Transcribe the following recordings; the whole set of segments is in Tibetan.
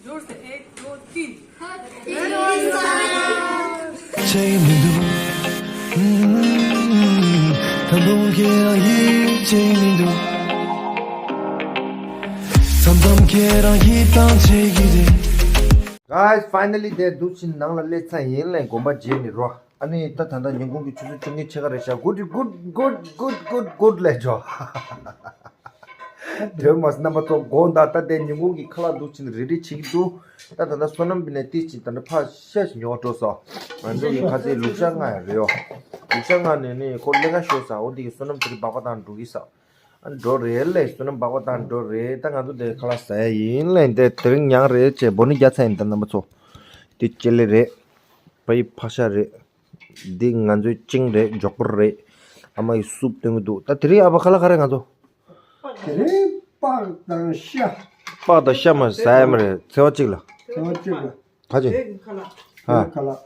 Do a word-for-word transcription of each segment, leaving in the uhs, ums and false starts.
जोर से, एक, दो, तीन। བྱེད་མི་འདུག་ད་དུང་ཁྱེད་རང་ཡིད་ཆེས་མི་འདུག་མཚམས་མཚམས་ཁྱེད་རང་ཡིད་ཐང་ཆད་ཀྱི་རེད། Guys, finally དེ་འདུག་ཕྱིན་ནང་ལ་སླེབས་ཚར་ཡིན་ལས་དགོན་པ་མཇལ་ནི་རོ། ཨ་ནི་ད་ད་ལྟ་ཉིན་གུང་གི་ཆུ་ཚོད་བཅོ་ལྔ་ཕྱེད་ཀ་རེད་ཤག good, good, good, good, good, good ལས་ཇོ། དེ་མ་རྣམ་པ་ཚོ་དགོངས་དག་ད་ལྟའི་ཉིན་གུང་གི་ཁ་ལག་འདུག་ཕྱིན་རེ་རེ་བྱེད་ཀྱི་འདུག་ད་ད་ལྟ་བསོད་ནམས་པི་ནས་ཏིས་ཅིག་ད་ལྟ་ཕར་ཤ་ཞིག་ཉོ་བ་འགྲོ་སོང་། ང་ཚོ་གི་ཁ་ཚིག་ལུག་ཤ་ལྔ་ཡ་རེད་ཡོ། ལུག་ཤ་ལྔ་ནས་ནི་ཁོ་ལས་ཀ་ཤོར་སོང་། འོ་འདི་གི་བསོད་ནམས་དེ་རིང་སྦག་སྦག་བཏང་འགྲོ་གི་ས། ཨ་འགྲོ་རེད་ལས་བསོད་ནམས་སྦག་སྦག་བཏང་འགྲོ་རེད། ད་ང་ཚོ་དེ་ཁ་ལག་ཟ་ཡ་ཡིན་ལས་དེ་དེ་རིང་ཉང་རེད་ཅེས་འབོ་ནི་རྒྱ་ཚ་ཡིན་ད་རྣམ་པ་ཚོ། དེ་ཅེ་ལི་རེད། པ་ཡི་ཕག་ཤ་རེད། འདི་ང་ཚོའི་ཅིང་རེད། མགྱོགས་པོ་རེད། ཨ་མ་ཡི་སུབ་སྟོན་གི་འདུག་ད་དེ་རིང་ཨ་ཕ་ཁ་ལག་ག་རེ་ང་ཚོ། དེ་རིང་པགས་དང་ཤ། པགས་དང་ཤ་མ་ཟ་ཡ་མ་རེད། ཚེ་བ་གཅིག་ལ། ཚེ་བ་གཅིག་ལ། ག་ཅི། ཁ་ལག་ཧ། ཁ་ལག་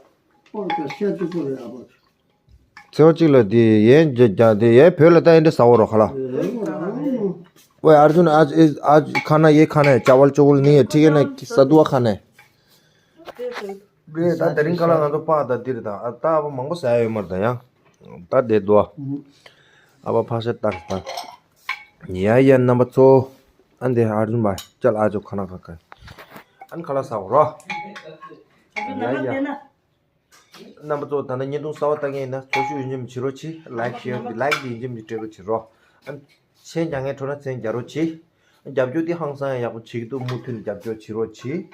པགས་དང་ཤ་གཅིག་པོ་རེད་ཨ་ཕ། ཚེ་བ་གཅིག་ལ་དེ་ཡན་རྒྱ་རྒྱ་དེ་ཡན་བོད་ལ་ད་ཡན་འདྲ་ཟ་འོ་རོ་ཁ་ལག་ཨོའི་ཨར་ཇུན་आज आज खाना ये खाना है चावल चुवल नहीं है ठीक है ना सतुआ खाना है རེད། ད་དེ་རིང་ཁ་ལག་ང་ཚོ་པགས་དང་འདིར་དང་ཨ་ད་ཨ་ཕ་མང་པོ་ཟ་ཡ་ཡོད་མ་རེད་ད་ཡང་ད་བསྡད་འདུག་ཨ་ཕ་ཕག་ཤ་བཏགས་དང་ཡ་ཡ་རྣམ་པ་ཚོ་ཨ་འདི་ཨར་ཇུན་བ་ཅལ་ཨ་ཇོ་ཁ་ན་ཁ་ཁ་ཨ་ནི་ཁ་ལག་ཟ་འོ་རོ་ཡ་ཡ། རྣམ་པ་ཚོ་ད་ལྟ་བརྙན་ཐུང་གསར་པ་ལྟ་མཁན་ཡིན་ན་ཚོགས་ཞུགས་ཡོད་མཁན་བྱེད་རོགས་གྱིས། ལའིག་ཤེར་གྱི་ལའིག་འདི་ཡིན་གཅིག་མིན་གཅིག་སྤྲད་རོགས་བྱེད་རོགས། ཨ་མཆན་རྒྱག་མཁན་འཕྲོ་ན་མཆན་རྒྱག་རོགས་གྱིས། རྒྱབ་སྐྱོར་འདི་ཧང་སང་ཡག་པོ་བྱེད་ཀྱི་འདུག་མུ་མཐུད་ནས་རྒྱབ་སྐྱོར་བྱེད་རོགས་གྱིས།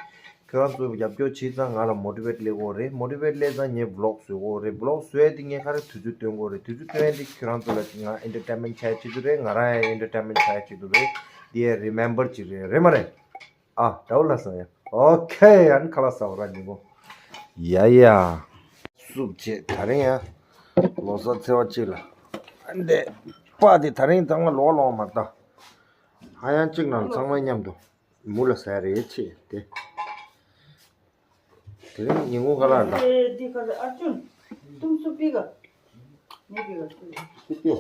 ཁྱོད་རང་ཚོས་རྒྱབ་སྐྱོར་བྱེད་ཙང་ང་ལ་མོ་ཊི་ཝེཊ་སླེབས་ཀྱི་ཡོད་རེད། མོ་ཊི་ཝེཊ་སླེབས་ཙང་ངས་བི་ལོག་བཟོ་གི་ཡོད་རེད། བི་ལོག་བཟོ་ཡས་འདི་ངས་ག་རེ་དུས་ཚོད་སྟོན་གྱི་ཡོད་རེད། དུས་ཚོད་སྟོན་ཡས་འདི་ཁྱོད་རང་ཚོ་ལ་ང་ཨེན་ཊར་ཊེན་མེན་ཊི་ཆགས་ཡས་ཆེད་དུ་རེད། ང་རང་ཡང་ཨེན་ཊར་ཊེན་མེན་ཊི་ཆགས་ཡས་ཆེད་དུ་རེད། འདི་ཡང་རི་མེམ་བར་ཅིག་རེད། རེད་མ་རེད། ཨ་དྲ་བོ་ལ་སོང་ཡ། ཨོ་ཁེ་ཨ་ནི་ཁ་ལག་ཟ་བ་ར་ཉིན་མོ། ཡ་ཡ། སུབ་བྱེད་ད་རིང་ཡ། ལོ་གསར་ཚེས་པ་གཅིག་ལ། ཨ་འདི། པགས་དེ་ད་རིང་ཚང་མ་ལོག་ལོག་མ་ལྟ། ཧ་ཡང་གཅིག་ནང་ཚང་མ་མཉམ་དུ། མུ་ལ་ཟ་ཡ་རེད་ཆེ་དེ། དེ་རིང་ཉིན་གུང་ཁ་ལག་ལ། དེ་འདི་ག་རེ་ཨར་ཅུན། ཏུམ་སུ་པི་ག་ནི་པི་ག་ཏུ་པི་ག་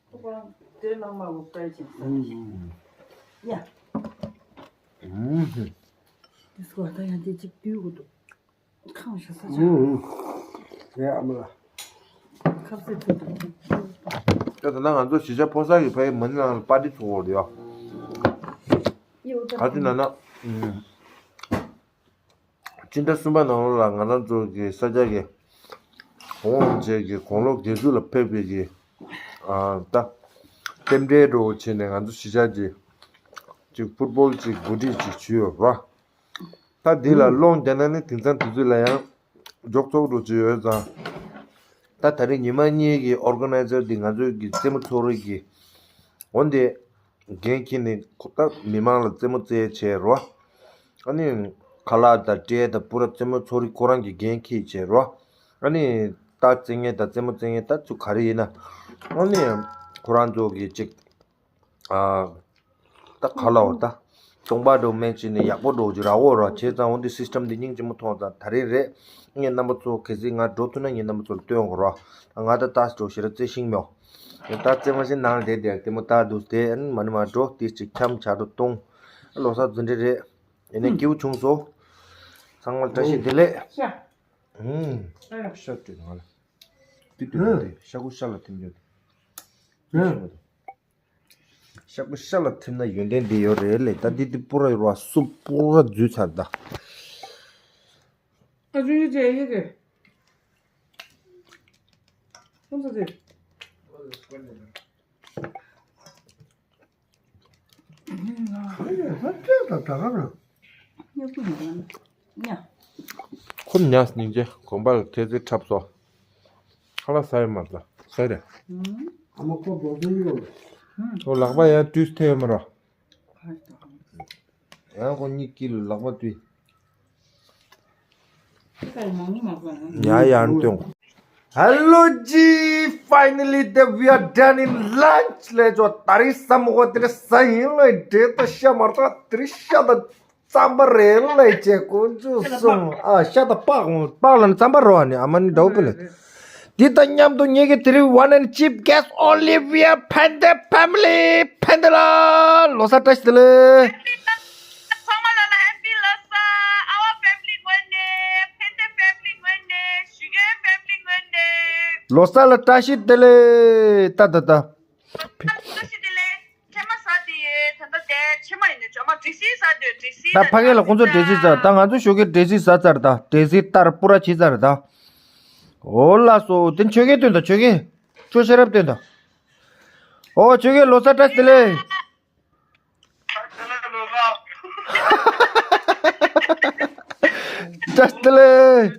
ཏུ་པ་དེ་ནང་མ་གོ་པྲའི་ཅིང་ས་ཡ། དེ་སྐོར་ད་ཡང་དེ་གཅིག་བསྡུས་དགོས་འདུག་ཁང་ཤ་ས་ཆ། རེད་ཨ་མ་ལ། ཁབ་སེ་ཐུབ་འདུག་ད་ད་ལྟ་ང་ཚོ་གཞིས་ཆགས་ཕོ་གསར་གྱི་ཕ་ཡི་མ་ཎི་ནང་ལ་པར་ཊི་ཚོགས་འོག་ཡོད། ག་ཚོད་ན་ན། སྤྱི་ཟླ་གསུམ་པ་ནང་ལོགས་ལ་ང་རང་ཚོ་གི་ས་སྐྱ་གི་གོང་འོག་བཅས་ཀྱི་དགུང་ལོ་བརྒྱད་ཅུ་ལ་ཕེབས་པའི་གི་ཨ་ད་རྟེན་འབྲེལ་འགྲོ་བྱས་ནས་ང་ཚོ་གཞིས་ཆགས་ཀྱི་ཅིག་ཕུཊ་བོལ་ཅིག་འགོ་ཁྲིད་ཅིག་ཞུས་ཡོད་ར། ད་འདི་ལ་སློང་རྒྱག་ན་ནི་དེང་སང་དུས་ཚོད་ལ་ཡང་མགྱོགས་ཚོགས་འགྲོ་ཅིག་ཡོད་ཙང་། ད་ད་རེས་ཉི་མ་གཉིས་ཀྱི་ཨོར་ག་ནའི་ཛར་འདི་ང་ཚོའི་གི་རྩེད་མོ་ཚོགས་རིགས་ཀྱི་འོན་ཏེ། འགན་འཁྱེར་ནས་ཁོ་ད་མི་མང་ལ་རྩེད་མོ་རྩེ་བྱས་རོ། ཨ་ནི་ཁ་ལག་དང་སྤྲེལ་དང་པུ་ར་རྩེད་མོ་ཚོགས་རིགས་ཁོ་རང་གི་འགན་འཁྱེར་བྱས་རོ། ཨ་ནི་རྟ་རྩེ་མཁན་དང་རྩེད་མོ་རྩེ་མཁན་ད་ཚུ་ག་རེ་ཡིན་ན། ཨ་ནི་ཁོ་རང་ཚོ་གི་ཅིག་ཨ་ད་ག་ལ་འོ་ད་གདོང་པ་འགྲོ་མེད་ཅིག་ནས་ཡག་པོ་འགྲོ་རྒྱུ་ར་འོ་རོ་བྱས་ཙང་འོ་འདི་སི་སི་ཊམ་འདི་སྙིང་རྗེ་མོ་མཐོང་ཙང་ད་རེས་རེད། ངས་རྣམ་པ་ཚོ་གལ་སྲིད་ང་འགྲོ་ཐུབ་ན་ངས་རྣམ་པ་ཚོ་ལ་སྟོན་དགོས་རོ། ང་ད་ཏཱས་འགྲོ་ཞེ་ར་རྩེ་ཤིང་མེད། ད་རྩེད་མོ་ཞིག་ནང་ལ་བསྡད་དེ་ལྟད་མོ་ལྟ་འདུག་དེ་ཨ་ནི་མ་ནི་མ་འགྲོ་དེ་ཅིག་འཁྱམ་བྱ་འགྲོ་གཏོང་། ལོ་གསར་རྫུན་འདྲེ་རེད། ཡིན་ནའི་སྐྱིད་པོ་བྱུང་སོང་། ཚང་མ་ལ་བཀྲ་ཤིས་བདེ་ལེགས། ཤ། ཧུམ། ཨ་ལ། ཤ་སྤྲོད་ང་ལ། དུས་དུས་ལ་དེ་ཤ་ཁུ་ཤ་ལ་ཐིམ་རྒྱུ་དེ། ཤ་ཁུ་ཤ་ལ་ཐིམ་ན་ཡོན་ཏན་འདི་ཡོད་རེད་ལེ། ད་འདི་འདི་པུ་ར་ཡོད་ར་སུ་པུ་ར་འཛུལ་ཚར་ད། ཨ་ཅུ་ཡི་ཅེ་ཡི་ཀེ། ཁོང་ཚོ་ཚེ། ཁོ་ཉལ་སྙིང་རྗེ་དགོན་པ་ལ་ཐེལ་ཙེ་འཁྲབ་སོ། ཁ་ལག་ཟ་ཡི་མ་རེད་ད་ཟ་རེད། ཨ་མ་ཁོ་འགྲོ་དུས་ཡོད། ཁོ་ལག་པ་ཡང་བཀྲུས་ཐེབས་ཡོད་མ་རེད། ཡང་ཁོ་གཉིས་དཀྱིལ་ལ་ལག་པ་བཀྲུས། ཡ་ཡང་སྟོན། Hello G, finally that we are done in lunch. ལས་ཅོ་ད་རིང་ཟ་མོ་གོ་དེ་རིང་ཟ་ཡིན་ལོ་འདྲེ་ད་ཤ་མར་ད་དེ་རིང་ཤ་ད་རྩམ་པ་རེད་ལས་ཅེ་ཀོ་ཅུ་སོང་ཨ་ཤ་ད་པག་པག་ལ་ནི་རྩམ་པ་རོ་ཨ་ནི་ཨ་མ་ནི་འདྲ་བོ་པི་ལ། འདི་དང་མཉམ་དུ་ངེད་ཀྱི་དེ་རིང་one and chief guest Olivia Phende family Phende ལ། ལོ་གསར་བཀྲ་ཤིས་བདེ་ལེགས། ཚང་མ་ལ་ལ་ཧེ་པི་ལོ་གསར། ཨ་བ་ཕེ་མི་ལི་ངོས་ནས། ཕན་ཚུན་ཕེ་མི་ལི་ངོས་ནས། ཞུ་གེ་ཕེ་མི་ལི་ངོས་ནས། ལོ་གསར་ལ་བཀྲ་ཤིས་བདེ་ལེགས། ད་ད་ད། ལོ་གསར་བཀྲ་ཤིས་བདེ་ལེགས། ཕྱེ་མ་ཟ་དེ་ཡོད། ད་ལྟ་དེ་ཕྱེ་མ་ཡིན་ནས་ཇོ་མ་འབྲས་སིལ་ཟ་དེ་འབྲས་སིལ། ད་ཕ་གི་ལ་ཁོང་ཚོ་འབྲས་སིལ་ཟ། ད་ང་ཚོ་ཞོགས་ཀས་འབྲས་སིལ་ཟ་ཚར། ད་འབྲས་སིལ་ལྟར་སྤུ་ར་བྱེད་ཚར། ད་འོ་ལགས་སོ། དེ་ཆོས་སྐད་སྟོན་ད། ཆོས་སྐད། ཆོས་ཤེས་རབ་སྟོན་ད། ཨོ་ཆོས་སྐད་ལོ་གསར་བཀྲ་ཤིས་བདེ་ལེགས། བཀྲ་ཤིས་བདེ་ལེགས།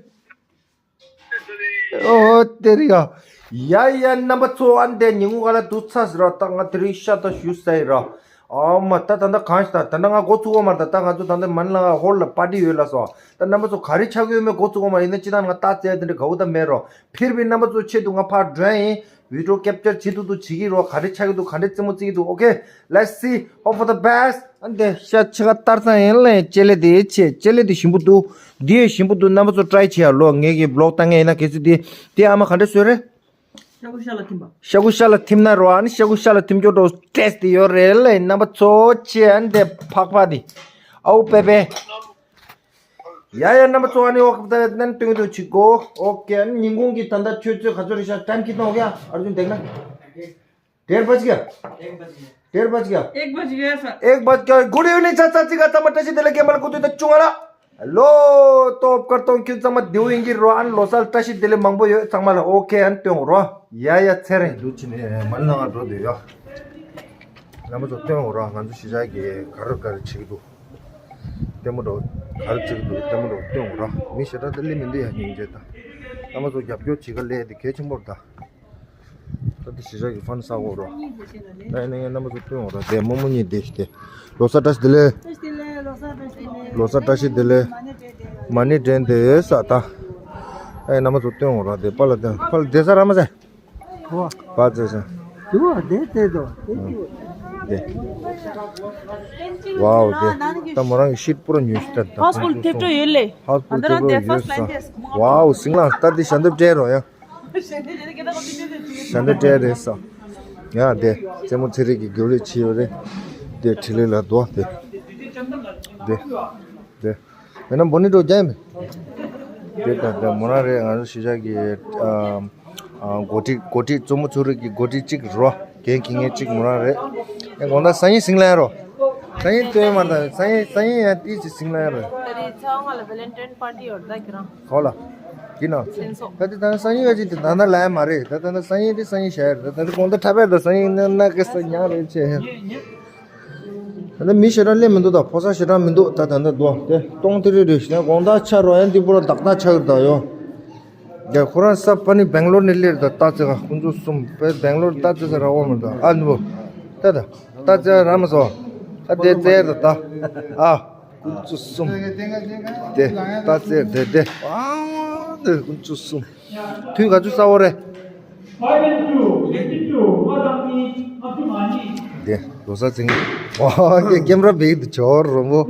ཨོ་དེ་རེད་ཡ། ཡ་ཡ་རྣམ་པ་ཚོ། ཨ་འདས་ཉིན་གུང་ག་ལ་འདུག་ཚར་ཟེར་ར། ད་ང་དེ་རིང་ཤ་ད་ཞུ་ས་ཡིན་ར། ཨ་མ་ད་ད་ད་གང་ཞིག་ད་ད་ད་ང་འགོ་ཚུགས་པ་མ་རེད། ད་ད་ང་ཚོ་ད་ད་མ་ཎི་ལ་ཧོལ་ལ་པར་ཊི་ཡོད་ལ་སོ། ད་རྣམ་པ་ཚོ་ག་རེ་ཆགས་ཀྱི་ཡོད་མེད་འགོ་ཚུགས་པ་མ་རེད། ཡིན་ན་ཅི་ད་ང་རྟགས་བཙལ་དེ་འདྲ་དགའ་བོ་ད་མེད་རོ། ཕིར་བི་རྣམ་པ་ཚོ་ཆེད་དུ་ང་ཕར་འགྲོ་ཡ་ཡིན། བི་ཌི་ཡོ་ཀེབ་ཅར་བྱེད་ཐུབ་ཐུབ་བྱེད་ཀྱི་རོ། ག་རེ་ཆགས་ཀྱི་འདུག་ག་འདྲ་རྩེད་མོ་རྩེ་གི་འདུག Okay, let's see, hope for the best. ཨ་འདས་ཤ་ཆེ་ཁ་ཏར་ཚང་ཡན་ལ་ཅེ་ལེ་དེ་ཆེ། ཅེ་ལེ་དེ་ཞིམ་པོ་འདུག་འདི་ཡས་ཞིམ་པོ་འདུག་རྣམ་པ་ཚོ་ཊ་རའི་བྱེད་ཡ་ལོ། ངེད་ཀྱི་བི་ལོག་ལྟ་མཁན་ཡིན་ན། གལ་སྲིད་དེ་དེ་ཨ་མ་ག་འདྲ་བཟོས་རེད། ཤ་ཁུ་ཤ་ལ་ཐིམ་པ། ཤ་ཁུ་ཤ་ལ་ཐིམ་ན་རོ། ཨ་ནི་ཤ་ཁུ་ཤ་ལ་ཐིམ་ཀྱོག་འགྲོ་ཊེ་སི་ཊི་དེ་ཡོད་རེད་ལེ། རྣམ་པ་ཚོ་ཆེ། ཨ་འདས་ཕག་ཕག་དེ་ཨའུ་པེ་པེ། ཡ་ཡ་རྣམ་པ་ཚོ། ཨ་ནི་ཨོ་ཁ་ད་ནན་སྟོན་གྱི་འདུག་ཆིག་གོ། ཨོ་ཀེ། ཨ་ནི་ཉིན་གུང་གི་ད་ལྟ་ཆུ་ཚོད་ག་ཚོད་རེད་ཤག་ཊའིམ་ཁྱེར་བཏང་ཨོ་ཀེ། ཨར་ཇུན་དེག་ན། ཌེར་བ་ཇི་ག་ཌེར་བ་ཇི་ག एक बज गया सर। एक बज गया। Good evening ཚ་ཚ་ཚིག་ག་ཚང་མ་བཀྲ་ཤིས་བདེ་ལེགས། རྒན་པ་ལ་སྐུ་དུས་ད་ཆུང་བ་ལ། ཧེ་ལོ། ཏོབ་དཀར་གཏོང་ཁྱོད་ཚང་མ་བདེ་བོ་ཡིན་གྱི་རོ། ཨ་ནི་ལོ་གསར་བཀྲ་ཤིས་བདེ་ལེགས་མང་པོ་ཡོད་ཚང་མ་ལ། ཨོ་ཀེ། ཨ་ནི་སྟོན་རོ། ཡ་ཡ་ཚེ་རིང་། འདུག་ཕྱི་ནས་མ་ཎི་ལ་འགྲོ་འདོད་ཡོད། རྣམ་པ་ཚོ་སྟོན་འོ་ར། ང་ཚོ་གཞིས་ཆགས་ཀྱི་ག་རེ་ག་རེ་བྱེད་ཀྱི་འདུག་ལྟད་མོ་འགྲོ། ག་རེ་བྱེད་ཀྱི་འདུག་ལྟད་མོ་འགྲོ་སྟོན་འོ་ར། མི་ཞེ་དྲག་ད་སླེབས་མི་འདུག་ཡ། སྙིང་རྗེ་ད། རྣམ་པ་ཚོ་རྒྱབ་སྐྱོར་བྱེད་ག་སླེབས་དེ་གལ་ཆེན་པོ་རེད་ད། ད་ལྟ་གཞིས་ཆགས་ཀྱི་ཕན་ས་འོ་ར། ད་ཡིན་ན་ཡང་རྣམ་པ་ཚོ་སྟོན་འོ་ར། དེ་རྨོ་མོ་གཉིས་བསྡད་ཤི་དེ། ལོ་གསར་བཀྲ་ཤིས་བདེ་ལེགས། ལོ་གསར་བཀྲ་ཤིས་བདེ་ལེགས། མ་ཎི་བགྲང་དེ་ས་ད། ཨེ་རྣམ་པ་ཚོ་སྟོན་འོ་ར། དེ་པཱ་ལགས་དེ། པཱ་ལགས་བསྡད་ས་ར་མ་ཟད། བ་ཙེ་ས། དེ་བ་དེ་དེ་དོ་དེ་དེ། དེ། ཝའོ་དེ། ད་མོ་རང་གི་ཤིཊ་པུ་ར་ཉོས་ཤི་ད། ཧའུ་སི་ཕུལ་ཐེབས་སྤྲོ་ཡོད་ལེ། ཧའུ་སི་ཕུལ་ཐེབས་སྤྲོ་ཡོད་ས། ཝའོ་སིང་ལ་ད་དེ་ཞལ་འདེབས་སྤྲད་རོགས་ཡ། ཞལ་འདེབས་སྤྲད་རེད་ས། ཡ་དེ་རྩེད་མོ་རྩེ་རིགས་ཀྱི་རྒྱུགས་རེས་བྱས་ཡོད་རེད། དེ་ཁྲི་ལི་ལ་དོ་དེ། དེ། དེ། ཡང་ན་འབོ་ནི་འགྲོ་རྒྱ་ཡིན་པས། དེ་ལྟར་དེ་མོ་རང་རེད། ང་ཚོ་གཞིས་ཆགས་ཀྱི་ཨ་ཨ་འགོ་ཁྲིད། འགོ་ཁྲིད་གཙོ་མོ་ཚོ་རིགས་ཀྱི་འགོ་ཁྲིད་གཅིག་རོ། འགན་འཁྱེར་མཁན་གཅིག་མོ་རང་རེད། ཨེ་དགོང་དག་སང་ཉིན་ཟིང་ལ་ཡ་རོ། སང་ཉིན་སྟོན་མ་དང་སང་ཉིན་སང་ཉིན་ཡང་ཏིས་ཅི་ཟིང་ལ་ཡ་རོ། ད་རེས་ཚེས་པ་ལྔ་ལ་ཝེ་ལེན་ཊེན་པར་ཊི་ཡོད་ད་ཁྱེད་རང་། ག་ལ། ཡིན་ནམ། སེམས་སོ། ད་དེ་ད་སང་ཉིན་ག་ཅིག་དེ་ད་ན་ལ་ཡ་མ་རེད། ད་ད་ན་སང་ཉིན་དེ་སང་ཉིན་བྱ་ཡ་རེད། ད་ད་དེ་དགོང་དག་འཁྲབ་པ་ཡ་ད་སང་ཉིན་ན་ན་ག་ས་ཉག་རེད་ཆེ། ད་ལྟ་མི་ཞེ་དྲག་སླེབས་མི་འདུག་ད་ཕོ་གསར་ཞེ་དྲག་མི་འདུག་ད་ད་ལྟ་འདུག་དེ་སྟོང་ཐི་རི་རི་ཞེ་ན་དགོང་དག་ཆ་རོ་ཡན་འདི་པོ་ར་བདག་ན་ཆག་གི་ད་ཡོ། རྒྱ་ཁོ་རང་ས་པ་ནི་སྦེང་ལོར་ནས་སླེབས་ད་རྟ་རྩེ་ག་ཁོང་ཚོ་གསུམ་པའི་སྦེང་ལོར་རྟ་རྩེ་ས་ར་འོ་མ་ད་ཨ་ནི་བོ། ད་ད་རྟ་རྩེ་ར་མ་སོ། ཨ་དེ་རྩེ་ད་ད་ཨ་ཁོང་ཚོ་གསུམ། དེ་རྟ་རྩེ་དེ་དེ་ཨ་དེ་ཁོང་ཚོ་གསུམ། དུས་ག་ཚོད་གསར་བ་རེད། དེ་ལོ་གསར་ཚིག་ཨོ་ཀེ་ཀེམ་ར་བེག་ཏུ་ཆོར་རོ་མོ།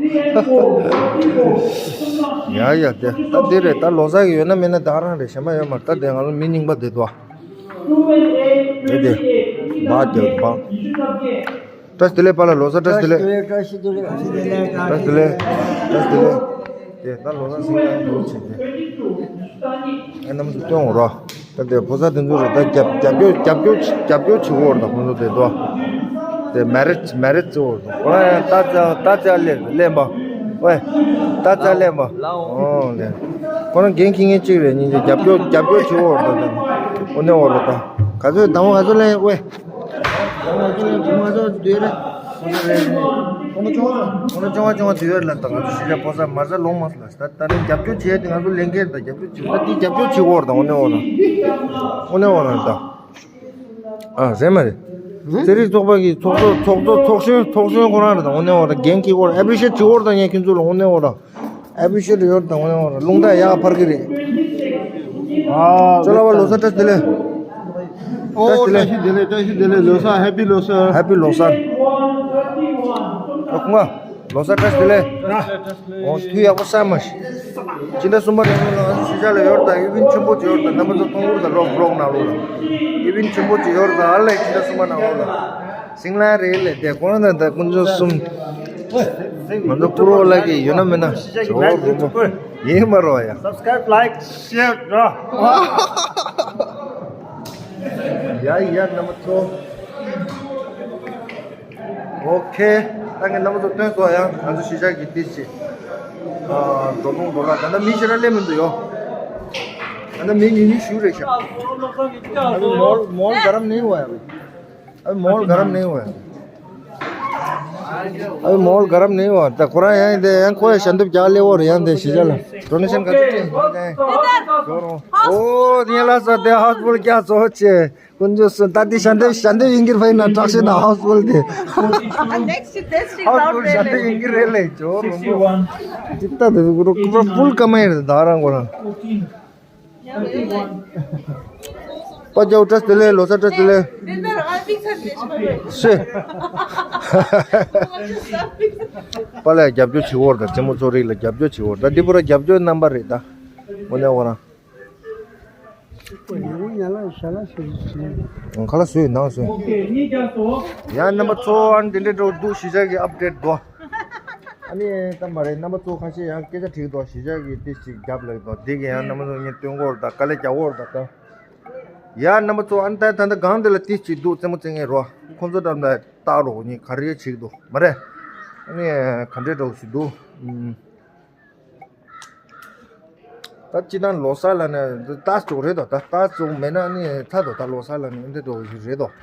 ཡ་ཡ་དེ་ད་དེ་རེད། ད་ལོ་གསར་གི་ཡོད་ན་མེད་ན་ད་རང་རེད། ཞེ་མ་ཡོད་མ་རེད། ད་དེ་ང་ཚོ་མི་རྙིང་པ་དེ་དོ། དེ་དེ་བ་དེ་བ། བཀྲ་ཤིས་བདེ་ལེགས་པཱ་ལགས། ལོ་གསར་བཀྲ་ཤིས་བདེ་ལེགས། བཀྲ་ཤིས་བདེ་ལེགས། བཀྲ་ཤིས་བདེ་ལེགས། བཀྲ་ཤིས་བདེ་ལེགས། བཀྲ་ཤིས་བདེ་ལེགས། དེ་ད་ལོ་གསར་སེང་གེ་འདུག་བྱས་ཏེ། ཨ་རྣམ་ཚོ་སྟོན་འོ་ར། ད་དེ་ཕོ་གསར་དེ་ཚོ་རེད། ད་རྒྱབ་རྒྱབ་སྐྱོར་རྒྱབ་སྐྱོར་རྒྱབ་སྐྱོར་བྱེད་འོ་ར། ད་ཁོང་ཚོ་དེ་དོ། དེ་མེ་རེ་མེ་རེ་བརྩི་འོ་ར། ཁོ་རང་ཡང་ད་ཙ་ད་ཙ་ལེན་ལེན་པ། ཝེ། ད་ཙ་ལེན་པ། ཨོ་ལེན། ཁོ་རང་འགན་འཁྱེར་མཁན་གཅིག་རེད། སྙིང་རྗེ། རྒྱབ་སྐྱོར་རྒྱབ་སྐྱོར་བྱེད་འོ་ར། ད་དེ་འོ་ནས་འོ་ར། ད་ག་ཚོད་དང་བ་ག་ཚོད་ལེན་ཝེ། ང་ཚོ་ལ་བུ་ང་ཚོ་དུས་ཡོད་རེད། ང་ཚོ་ལ་ང་ཚོ་ཅོང་ཅོང་དུས་ཡོད་རེད་ལ། ད་ང་ཚོ་ཤི་ཆ་ཕོ་ས་མ་ས་ལོང་མ་སོང་ལ། ད་ད་རིང་རྒྱབ་སྐྱོར་བྱས་ཏེ་ང་ཚོ་ལས་འགན་ད་རྒྱབ་སྐྱོར་བྱེད་ས་དེ་རྒྱབ་སྐྱོར་བྱེད་འོར་ད་འོ་ནས་འོ་ན། འོ་ནས་འོ་ན་ད། ཨ་ཟེར་མ་རེད། རྩེད་རིགས་ཚོགས་པ་གི་ཚོགས་གཙོ་ཚོགས་གཙོ་ཚོགས་གཞོན་ཚོགས་གཞོན་ཁོ་རང་རེད། ད་འོ་ནས་འོ་ན་འགན་འཁྱེར་འོར་ཨེ་པི་རི་ཤེཊ་བྱེད་འོར་ད་ངས་ཁྱོད་ཚོ་ལ་འོ་ནས་འོ་ན། ཨེ་པི་རི་ཤེཊ་ཡོད་དང་འོ་ན་རླུང་རྟ་ཡག་འཕར་གི་རེད། ཨ་ཅོ་ལགས་པ་ལོ་གསར་བཀྲ་ཤིས་བདེ་ལེགས། ཨོ་བཀྲ་ཤིས་བདེ་ལེགས། བཀྲ་ཤིས་བདེ་ལེགས། བཀྲ་ཤིས་བདེ་ལེགས། ལོ་གསར། ཧེ་པི་ལོ་གསར། ཧེ་པི་ལོ་གསར། ཨ་ཁུ་མ་ལོ་གསར་བཀྲ་ཤིས་བདེ་ལེགས། ཨོ་དུས་ཡག་པོ་གསར་མ་ཤི། སྤྱི་ཟླ་གསུམ་པ་ནང་ལོགས་ལ་ང་ཚོ་གཞིས་ཆགས་ལ་ཡོད་དང་ཨི་ཝེན་ཊི་ཆེན་པོ་ཅིག་ཡོད་དང་རྣམ་པ་ཚོ་མཐོང་གི་རེད་ད། ལོག་བི་ལོག་ནང་ལོགས་ལ་ཨི་ཝེན་ཊི་ཆེན་པོ་ཅིག་ཡོད་དང་ཨ་ལས་སྤྱི་ཟླ་གསུམ་པ་ནང་ལོགས་ལ། སིང་ལ་རེད་ལས་དེ་ཁོང་ད་ད་དཀོན་མཆོག་གསུམ། ང་ཚོ་ཀུ་རོ་ལ་གི་ཡོད་ན་མེད་ན་ཇོ་བོ་རུ་པོ་ཡིན་མ་རོ་ཡ། Subscribe, like, share, རོ། ཡ་ཡ་རྣམ་པ་ཚོ། ཨོ་ཁེ། ད་ངས་རྣམ་པ་ཚོ་སྟོན་སོང་ཡ། ང་ཚོ་གཞིས་ཆགས་ཀྱི་ཏི་ཅི། འགྲོ་འགྲོ་ལ་ད་ལྟ་མི་ཞེ་དྲག་སླེབས་མི་འདུག་ཡོ། ད་ལྟ་མི་ཉུང་ཉུང་ཞིག་རེད་ཤག་ཨ་ནི་མོལ་མོལ་ག་རམ་ནས་བ་ཡ། ཨ་ནི་མོལ་ག་རམ་ནས་བ་ཡ། ཨ་ནི་མོལ་ག་རམ་ནས་བ། ད་ཁོ་རང་ཡང་དེ་ཡང་ཁོ་ཡ་ཞལ་འདེབས་རྒྱག་སླེབས་འོ་རེད། ཡང་དེ་གཞིས་ཆགས་ལ་ཌོ་ནེ་ཤན་ག་ཚོད་སྤྲད་ཡིན་ཨོ་ཨོ་དེ་ལ་ས་དེ་ཧའུ་སི་ཕུལ་རྒྱག་ཚོ་ཆེ། དཀོན་མཆོག་གསུམ། ད་འདི་ཞལ་འདེབས་ཞལ་འདེབས་ཡིན་གྱི་རེད། ཕ་ཡིན་ན་དྲག་ཤོས་དང་ཧའུ་སི་ཕུལ་དེ། Next to this, she ཧའུ་སི་ཕུལ་ཞལ་འདེབས་ཡིན་གྱི་རེད་ལས་ཇོ་རུ་པོ། ཅི་ལྟ་དེ་རུ་ཀུ་ར་ཕུལ་ཀ་མ་ཡིན་རེད་ད་རང་གོ་རང་། པ་ཅའོ་བཀྲ་ཤིས་བདེ་ལེགས། ལོ་གསར་བཀྲ་ཤིས་བདེ་ལེགས། ཤེ། པ་ལ་རྒྱབ་སྐྱོར་བྱེད་འོར་དང་རྩེད་མོ་ཚོ་རིགས་ལ་རྒྱབ་སྐྱོར་བྱེད་འོར་ད་འདི་པུ་ར་རྒྱབ་སྐྱོར་རྣམ་པ་རེད་ད། འོ་ནས་འོ་རང་། ཁ་ལག་བཟོས་ནང་བཟོས། ཡང་རྣམ་པ་ཚོ་ཨ་ནི་དེ་འདྲའི་འགྲོ་འདུག་གཞིས་ཆགས་ཀྱི་ཨབ་ཌེཊ་དོ། ཨ་ནི་ད་མ་རེད། རྣམ་པ་ཚོ་ཁ་ཤས་ཡང་སྐད་ཆ་དྲིས་འདུག་གཞིས་ཆགས་ཀྱི་ཏིས་ཅིག་རྒྱབ་ལ་འདུག་འདི་གི་ཡང་རྣམ་པ་ཚོ་ངས་སྟོན་གོ་ར་ད་དཀའ་ལས་རྒྱག་གོ་ར་ད་ད། ཡང་རྣམ་པ་ཚོ་ཨ་ནི་ད་ད་ད་གང་དེ་ལ་ཏིས་ཅིག་འདུག་རྩེད་མོ་རྩེ་མཁན་རོ། ཁོང་ཚོ་འགྲམ་ལ་ལྟ་རོགས་ཉིན་ག་རེ་བྱེད་འདུག་མ་རེད། ཨ་ནི་ག་འདྲས་འགྲོ་ཞིག་འདུག་ད་སྤྱི་བཏང་ལོ་གསར་ལ་ནི་ལྟ་བཅུག་རེད་དོ། ད་ལྟ་བཅུག་མེད་ན་ནི་ཐ་དོ། ད་ལོ་གསར་ལ་ནི་འདི་འགྲོ་ཞིག་རེད་དོ།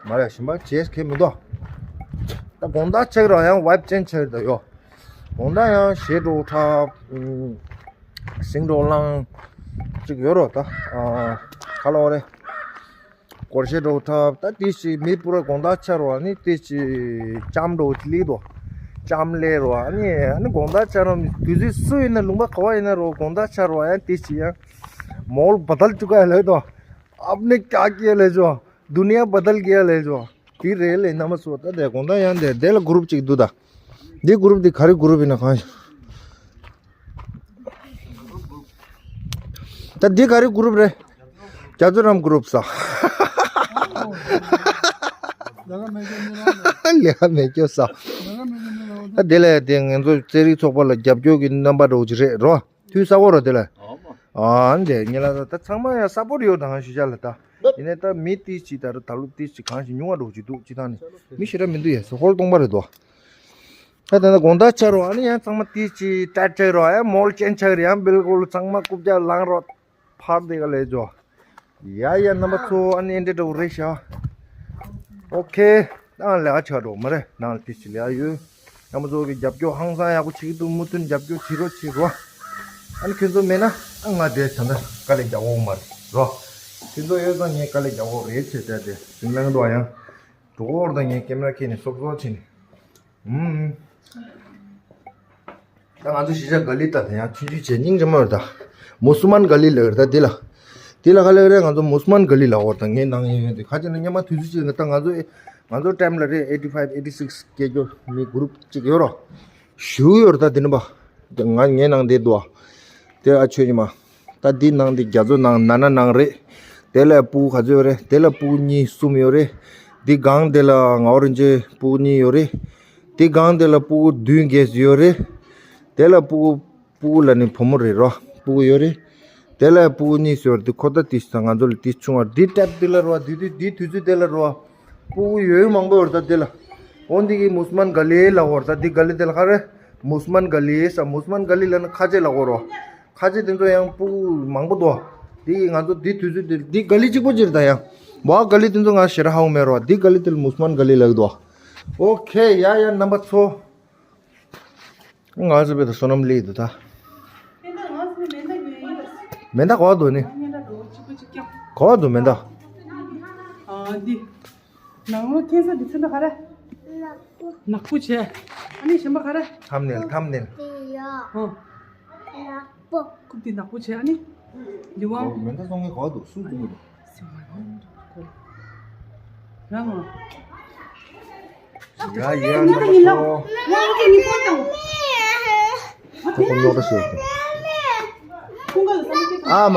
མ་རེད་ཞིམ་པ་བྱེད་ཁེ་མི་འདུག་ད་དགོང་དག་ཆགས་རོགས་ཡང་ཝའིབ་ཅན་ཆགས་རེད་དོ་ཡོ། དགོང་དག་ཡང་ཞེ་འགྲོ་འཁྲབ། སིང་འགྲོ་ལངས། ཅིག་ཡོད་རོ་ད། ག་ལ་བ་རེད། སྒོར་གཞས་འགྲོ་འཁྲབ། ད་དེ་ཞིག་མི་པུ་ར་དགོང་དག་ཆ་རོ་ཨ་ནི་དེ་ཞིག་ལྕམ་འགྲོ་ལི་དོ། ལྕམ་ལེ་རོ་ཨ་ནི་ཨ་ནི་དགོང་དག་ཆ་རོ་དུས་ཚོད་སུ་ཡིན་ན་ལུང་པ་ག་བ་ཡིན་ན་རོ་དགོང་དག་ཆ་རོ་ཡང་དེ་ཞིག་ཡང་མོལ་بدل چکا ہے ལེ་དོ། اپنے کیا کیا ལེ་ཇོ། دنیا بدل گیا ལེ་ཇོ། དེ་རེད་ལེ་རྣམ་པ་ཚོ། ད་དེ་དགོང་དག་ཡང་དེ་དེ་ལ་གུ་རུབ་ཅིག་འདུག་ད། འདི་གུ་རུབ་འདི་ག་རེ་གུ་རུབ་ཡིན་ན་གང་ཡིན། ད་འདི་ག་རེ་གུ་རུབ་རེད། རྒྱ་མཚོ་རམ་གུ་རུབ་ས། ལས་ཀ་མེད་སྐྱོ་ས། ད་དེ་ལས་དེ་ང་ཚོ་རྩེད་རིགས་ཚོགས་པ་ལ་རྒྱབ་སྐྱོར་གྱི་རྣམ་པ་འདྲ་བོ་ཅིག་རེད་རོ། དུས་གསར་བོ་རོ་དེ་ལ། ཨ་འདི་ཉེ་ལ་ད་ཚང་མ་ཡང་གསར་པོ་རེད་ཡོད་དང་ཞུ་བྱ་ལ་ད། ཡིན་ནའི་ད་མི་ཏིས་ཅིག་ད་རུ་ད་ལུ་ཏིས་ཅིག་གང་ཞིག་ཉུང་བ་འདྲ་བོ་ཅིག་འདུག་ཅི་ཐང་ནི་མི་ཞེ་དྲག་མི་འདུག་ཡ་ཧོལ་སྟོང་པ་རེད་དོ། ད་ད་ལྟ་དགོང་དག་ཆ་རོ་ཨ་ནི་ཡང་ཚང་མ་ཏིས་ཅིག་ཏྲ་ཆག་རོ་ཡང་མོལ་ཅན་ཆག་རེད་ཡང་བིལ་ཀུལ་ཚང་མ་རྐུབ་བཀྱག་ལངས་རོ། ཕར་དེ་ག་ལས་ཇོ། ཡ་ཡ་རྣམ་པ་ཚོ་ཨ་ནི་འདྲེ་འདྲ་བོ་རེད་ཤག་ཨོ་ཁེ། ཨང་ལས་ཀ་ཆགས་འགྲོ་མ་རེད། ནང་ལ་ཏིས་ཅིག་ལས་ཡོད། རྣམ་པ་ཚོ་གི་རྒྱབ་སྐྱོར་ཧང་སང་ཡག་པོ་བྱེད་ཀྱི་འདུག་མུ་མཐུད་རྒྱབ་སྐྱོར་བྱེད་རོགས་བྱེད་རོགས། ཨ་ནི་ཁྱོད་ཚོ་མེད་ན་ཨ་ང་དེ་ད་ལྟ་དཀའ་ལས་རྒྱག་འོང་མ་རེད་རོ། ཁྱོད་ཚོ་ཡོད་ཙང་ངས་དཀའ་ལས་རྒྱག་འོང་རེད་བྱས་བྱས་ཏེ་ཟིང་ལང་འགྲོ་ཡང་། འགྲོ་འོར་དང་ངས་ཀེམ་ར་ཁྱེར་ནས་སོབ་སོབ་བྱས་ནས། ཨུམ། ད་ང་ཚོ་གཞིས་ཆགས་ག་ལི་ད་ད་ཡང་ཆུང་ཆུང་བྱས་སྙིང་རྗེ་མོ་ཡོད་ད། མུ་སུ་མན་ག་ལི་ལབ་ཡོད་ད་འདི་ལ། འདི་ལ་ག་ལབ་རེད། ང་ཚོ་མུ་སུ་མན་ག་ལི་ལབ་འོར་ད་ངའི་ནང་ཡོད་ཡོད་དེ་ཁ་ཅིག་ན་སྙམ་མ་དུས་ཚོད་ཅིག་ད་ང་ཚོ་ཨེ། ང་ཚོ་ཊའིམ་ལ་རེད་ཨེ་ཊི་ཕའིབ་ཨེ་ཊི་སིགས་སྐད་སྒྱུར་མི་གུ་རུབ་ཅིག་ཡོད་རོ། ཞུ་ཡོད་རེད་ད་འདི་ནི་པ། ང་ངའི་ནང་འདི་འདུག་ཨ། དེ་ཨ་ཆོས་ཉི་མ། ད་འདི་ནང་འདི་རྒྱ་མཚོ་ནང་ན་ན་ནང་རེད། དེ་ལ་སྤུ་གུ་ག་ཚོད་ཡོད་རེད། དེ་ལ་སྤུ་གུ་གཉིས་གསུམ་ཡོད་རེད། འདི་སྒང་དེ་ལ་ངའོ་རིན་ཆེན་སྤུ་གུ་གཉིས་ཡོད་རེད། འདི་སྒང་དེ་ལ་སྤུ་གུ་བདུན་བརྒྱད་ཡོད་རེད། དེ་ལ་སྤུ་གུ་སྤུ་གུ་ལ་ནི་བུ་མོ་རེད་རོ། སྤུ་གུ་ཡོད་རེད། དེ་ལ་སྤུ་གུ་གཉིས་ཡོད་རེད། འདི་ཁོ་ད་ཏིས་ད་ང་ཚོ་ལ་ཏིས་ཆུང་བ་འདི་ཊེབ་འདི་ལ་རོ། འདི་འདི་འདི་དུས་ཚོད་དེ་ལ་རོ། སྤུ་གུ་ཡོད་མང་པོ་ཡོད་རེད་ད་དེ་ལ། འོ་འདི་གི་མུ་སུ་མན་ག་ལི་ལབ་འོར་ད་འདི་ག་ལི་དེ་ལ་ག་རེ། མུ་སུ་མན་ག་ལི་ས་མུ་སུ་མན་ག་ལི་ལ་ནི་ཁ་ཆེ་ལབ་འོ་རོ། ཁ་ཆེ་དེ་ཚོ་ཡང་སྤུ་གུ་མང་པོ་འདུག་འདི་གི་ང་ཚོ་འདི་དུས་ཚོད་འདི་འདི་ག་ལི་གཅིག་པོ་ཅིག་རེད་ད་ཡང་། བ་ག་ལི་དེ་ཚོ་ང་ཞེ་དྲག་ཧ་གོ་མེད་རོ། འདི་ག་ལི་དེ་ལ་མུ་སུ་མན་ག་ལི་ལབ་འདུག་ཨོ་ཁེ་ཡ་ཡ་རྣམ་པ་ཚོ། ང་ཚོ་བེ་ད་བསོད་ནམས་ལེགས་འདུག་ད། མེ་མདའ་ག་བ་འདུག་ནི། ག་བ་འདུག་མེ་མདའ། ནང་ལོ་ཐེན་ས་འདི་ཚོ་ད་ག་རེ། ནག་པོ་བྱས། ཨ་ནི་གཞན་པ་ག་རེ། ཐམ་ནེལ་ཐམ་ནེལ། ཨོ། ནག་པོ། ཁུག་འདི་ནག་པོ་བྱས་ཨ་ནི། ལི་ཝང་། མེ་མདའ་བཙོང་མཁན་ག་བ་འདུག་སུ་བཙོང་གི་འདུག་རང་ང་། ཡ་ཡ་ང་ད་ཡིན་ལ། ང་ད་ཡིན་ཕོན་དང་། ཁོ་ཁོ་ཉོ་ད་ཤེས། ཁོང་ག་ལ་ས་མ་ཁྱེད་ཨ་མ།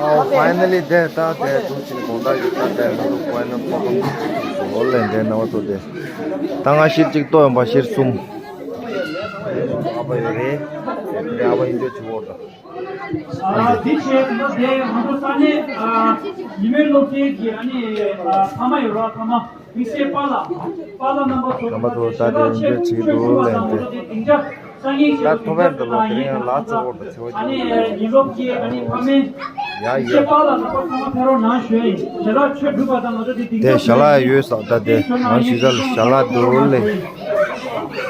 ཨོ་ཕའི་ནལ་ལི་དེ་ད་དེ་ཐུག་ཅིག་གོང་ད་ཡོད་ད་དེ་ང་ཚོ་ཕའི་ནལ་ཐོག་ཏུ་ཐུག་སོང་ འོ་ལེན་དེ་ནང་བ་ཚོ་དེ། ད་ང་ཤེར་གཅིག་ལྟོ་ཡོང་པ་ཤེར་གསུམ། ཨ་ཕ་ཡོད་རེད། དེ་ཨ་ཕ་ཡིན་འདོད་ཆུ་བོར་དང་། ཨ་འདི་བྱས་ད་དེ་ང་ཚོ་ས་གནས་ཉི་མའི་སློབ་གྲྭའི་གི་ཨ་ནི་ཕ་མ་ཡོད་ར་ཕ་མ། དམིགས་བསལ་པཱ་ལགས། པཱ་ལགས་རྣམ་པ་ཚོ། རྣམ་པ་ཚོ་ད་དེ་འདོད་ཆེ་འདུག་ལེན་དེ། ད་ཐོ་བས་འདི་ལོ་དེ་རིང་ལ་ཚེ་བོར་དང་ཚེ་བ་ཅིག་ཡ་ཡ། དེ་ཞལ་ལག་ཡོད་ས་ད་དེ་ང་ཞུ་ས་ལ་ཞལ་ལག་འདུག་ལེ།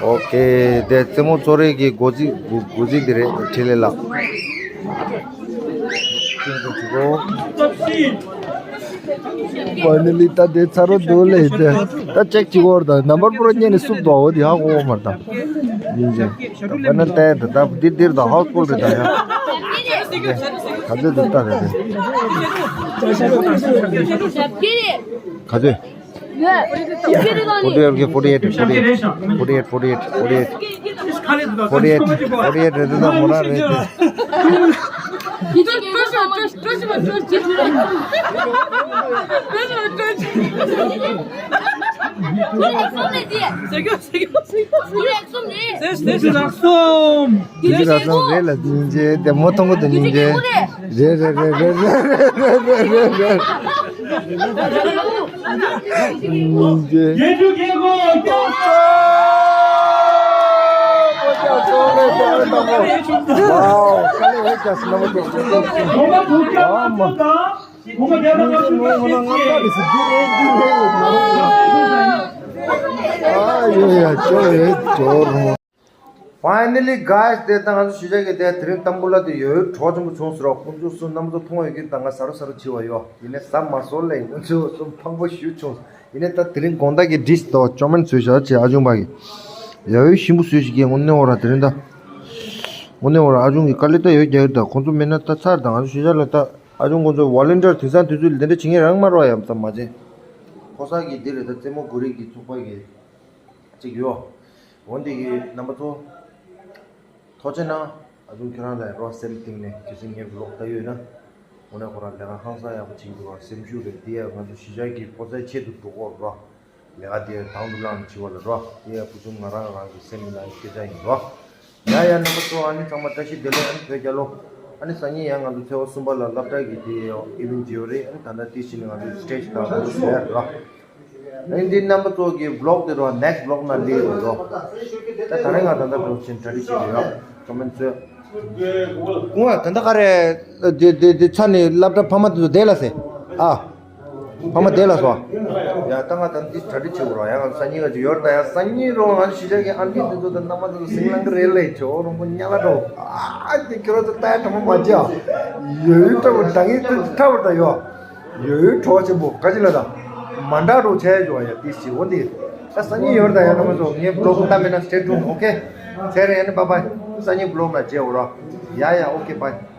ཨོ་ཀེ། དེ་རྩེད་མོ་ཚོ་རེ་གི་སྒོ་རྩིས་སྒོ་རྩིས་དེ་རེད་འཕྲིན་ལས་ལགས། ཕའི་ནལ་ལི་ད་དེ་ཚ་རོ་འདུག་ལེ། དེ་ད་ཅེག་བྱེད་དགོས་རེད། ད་ནམ་བར་པུ་ར་ཉན་ནས་སུབ་འདུག་འོ་དེ་ཧ་གོ་བ་མ་རེད་ད། ཡིན་ཅིང་ད་པ་ན་ཏའི་ད་ད་འདིར་འདིར་ད་ཧའུ་སི་ཕུལ་རེད་ད་ཡ། ག་ཚོད་འདུག་ལྟ་རེད་དེ། ག་ཚོད། Forty eight, forty eight, forty eight, forty eight, forty eight, forty eight, forty eight, forty eight, forty eight རེད་དེ་ད་མོ་རང་རེད་དེ། ལག་གསུམ། རེད་ལ་སྙིང་རྗེ་དེ་མོ་མཐོང་གི་འདུག་སྙིང་རྗེ། རེད་རེད། Finally guys དེ་ད་ང་ཚོ་གཞིས་ཆགས་ཀྱི་དེ་དེ་རིང་ཏམ་བུ་ལ་དེ་ཡོད་གྲོགས་ཆེན་པོ་བྱུང་ཟེར་རོགས། ཁོང་ཚོ་གསུམ་རྣམ་པ་ཚོ་མཐོང་ཡོད་ཀྱི་ད་ང་ཟ་རོ་ཟ་རོ་བྱེད་པ་ཡོད། ཡིན་ནའི་ཟ་མ་སོང་ལེ། ཁོང་ཚོ་གསུམ་ཕངས་པོ་ཞུ་བྱུང་། ཡིན་ནའི་ད་དེ་རིང་དགོང་དག་གི་ཌིཤ་དོ་ཅོ་མན་བཟོས་བཞག་ཅེས་ཨ་ཆུང་པ་གི་ཡ་ཡོད་ཞིམ་པོ་བཟོས་ཤིག་གི་དངོས་གནས་འོ་ར་དེ་རིང་ད། དངོས་གནས་འོ་ར་ཨ་ཆུང་གི་དཀའ་ལས་ད་ཡོད་རྒྱ་ཡོད་ད། ཁོང་ཚོ་མེད་ན་ད་ཚར་ད་ང་ཚོ་གཞིས་ཆགས་ལ་ད་ཨ་ཆུང་ཁོང་ཚོ་ཝོ་ལན་ཊིར་དུས་སང་དུས་ཚོད་ལ་དེ་འདྲ་བྱེད་མཁན་རང་མ་རོགས་ཡ་ཙམ་མ་བྱེད། ཕོ་གསར་གི་འདི་རེད་ད་རྩེད་མོ་གོ་རིགས་ཀྱི་ཚོགས་པ་གི་ཅིག་ཡོད། འོན་ཏེ་གི་རྣམ་པ་ཚོ། ཐུགས་རྗེ་གནང་། ཨ་ཆུང་ཁྱོད་རང་ལ་རོགས་སེམས་གཏིང་ནས་གལ་སྲིད་ངའི་བི་ལོག་ལྟ་ཡོད་ན། དངོས་གནས་ཁོ་རང་ལས་ཀ་ཧང་སང་ཡག་པོ་བྱེད་ཀྱི་འདུག་རོགས་སེམས་ཤུགས་རེད་འདི་ཡ་ང་ཚོ་གཞིས་ཆགས་ཀྱི་ཕོ་གསར་ཆེད་དུ་འགྲོ་གོ་རོགས། ལས་ཀ་དེ་དང་དུ་བླངས་བྱེད་པ་ལ་རོགས་དེ་ཡ་བུ་ཆུང་ང་རང་རང་གི་སེམས་ནང་སྐད་ཆ་ཡིན་རོགས། ཡ་ཡ་རྣམ་པ་ཚོ་ཨ་ནི་ཚང་མ་བཀྲ་ཤིས་བདེ་ལེགས། ཨ་ནི་བོད་རྒྱལ་ལོ། ཨ་ནི་སང་ཉིན་ཡང་ང་ཚོ་ཚེས་པ་གསུམ་པ་ལ་སློབ་གྲྭ་གི་དེ་ཨི་ཝེན་ཊི་ཡོད་རེད། ཨ་ནི་ད་ལྟ་དེ་བཞིན་ང་ཚོ་སི་ཊེ་ཇི་དང་ང་ཚོ་བཟོ་ཡ་རེད་རོགས། ཨ་ནི་འདི་རྣམ་པ་ཚོ་གི་བི་ལོག་དེ་རོ་ནེག་སི་ཊི་བི་ལོག་ན་ལས་རོ་རོ། ད་ད་རེས་ང་ད་ལྟ་འགྲོ་ཕྱིན་གྲ་སྒྲིག་བྱེད་ཀྱི་ཡོད། ཁྲོ་མན་ཚོས། ཀུང་ཨ་ད་ལྟ་ག་རེ། དེ་དེ་དེ་ཚ་ནི་སློབ་གྲྭ་ཕ་མ་དེ་ཚོ་བསྡད་ལ་སེ། ཨ། ཕ་མ་བསྡད་ལ་སོ། ཡ་ད་ང་ད་འདི་གྲ་སྒྲིག་བྱེད་དགོས་རོ། ཡ་ང་སང་ཉིན་ང་ཅིག་ཡོད་ད། ཡ་སང་ཉིན་རོ་ང་གཞིས་ཆགས་ཀྱི་ཨ་ལི་དེ་ཚོ་ད་མནའ་མ་དེ་ཚོ་སིང་ལང་གི་རེད་ལེ་ཇོ་རོང་པོ་ཉ་ལ་འགྲོ། ཨ་དེ་ཁྱོད་རོ་ཚོ་ལྟ་ཡ་ཐ་མ་མ་བྱ། ཡོད་ཡོད་ཐ་མ་ད་ངས་ཐ་བར་ད་ཡོད། ཡོད་ཡོད་གྲོགས་ཆེན་པོ་ག་ཅི་ལ་ད། མ་འདྲ་རོ་ཆ་ཡ་ཇོ་ཡ་ཏི་སི་འོ་འདི། ད་སང་ཉིན་ཡོད་ད་ཡ་ཐ་མ་ཚོ་ངའི་བི་ལོག་ལྟ་མེད་ན་སི་ཊེ་ཊི་ཊུན་ཨོ་ཁེ། ཚེ་རིང་ཡ་ནི་བྷའི་བྷའི། སང་ཉིན་བི་ལོག་ན་མཇལ་འོ་རོ། ཡ་ཡ་ཨོ་ཁེ་བྷའི།